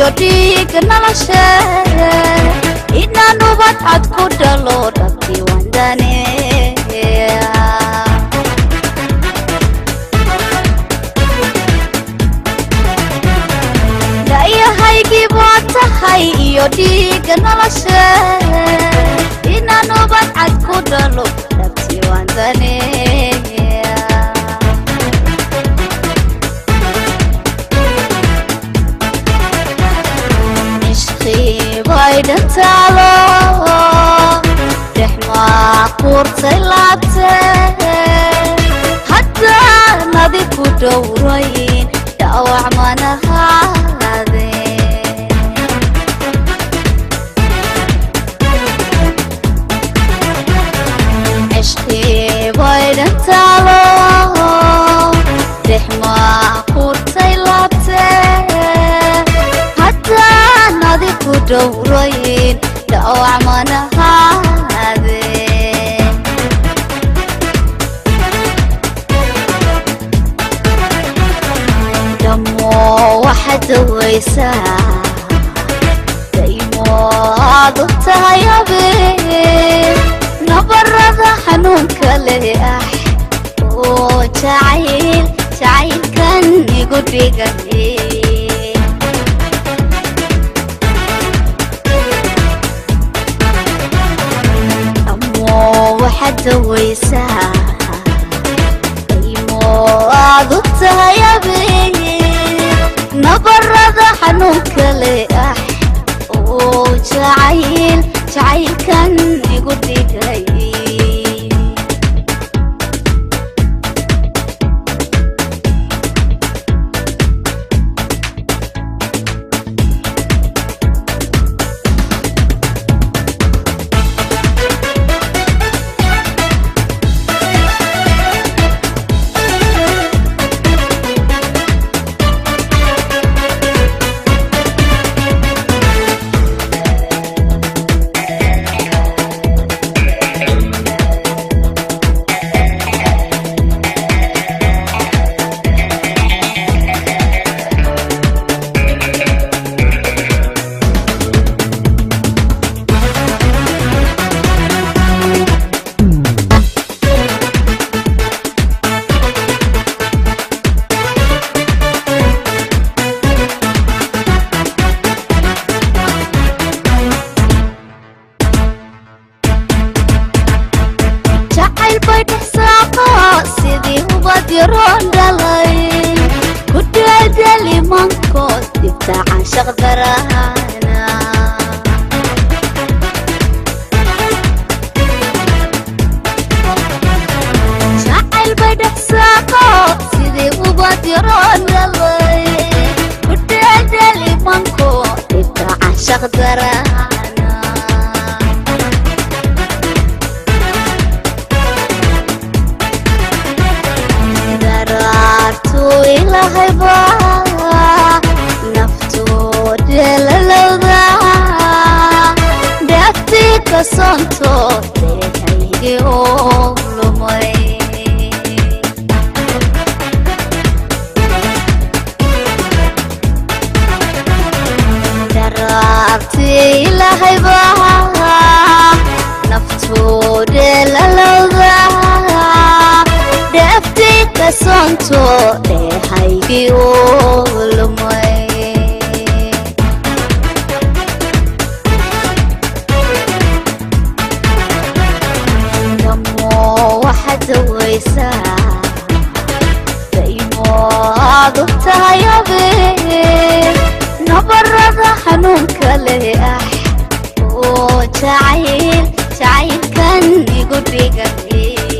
iyo dhiiga nolosha inaan ubad cad ku dhalo dhabtii wandaneeya Dayahaygii baad tahay iyo dhiiga nolosha inaan ubad cad ku dhalo dhabtii wandaneeya Baydhantalo dexmaa quurtay laabtee haddaan adiku dhowrayn dhaawac manahaadeen Cishqii baydhantalo dexmaa quurtay laabtee haddaan adiku dhowrayn dhaawac manahaadeen Dhammoo waxaad dawaysaa daymo aad u tahay habeen nabarada xanuunka leh ah oo jacayl jacaylkan igu dhigay Dhammoo waxaad dawaysaa daymo aad u tahay habeen nabarada xanuunka leh ah oo jacayl jacaylkan igu dhigay Jacayl bay dhex saaqo sidii ubad yaroon dhalay ku dheeldheelimankood dhibta caanshaq darahana Jacayl bay dhex saaqo sidii ubad yaroon dhalay ku dheeldheelimankood dhibta caanshaq darahana Daraartu Ilaahay baa naftu dheelalowda dheeftii ka soonto dheehaygii oo lumay Daraartii Ilaahay baa naftu dheelalowda dheeftii ka soonto dheehaygii oo lumay Dhammoo waxaad dawaysaa daymo aad u tahay habeen nabarada xanuunka leh ah oo jacayl jacaylkan igu dhigay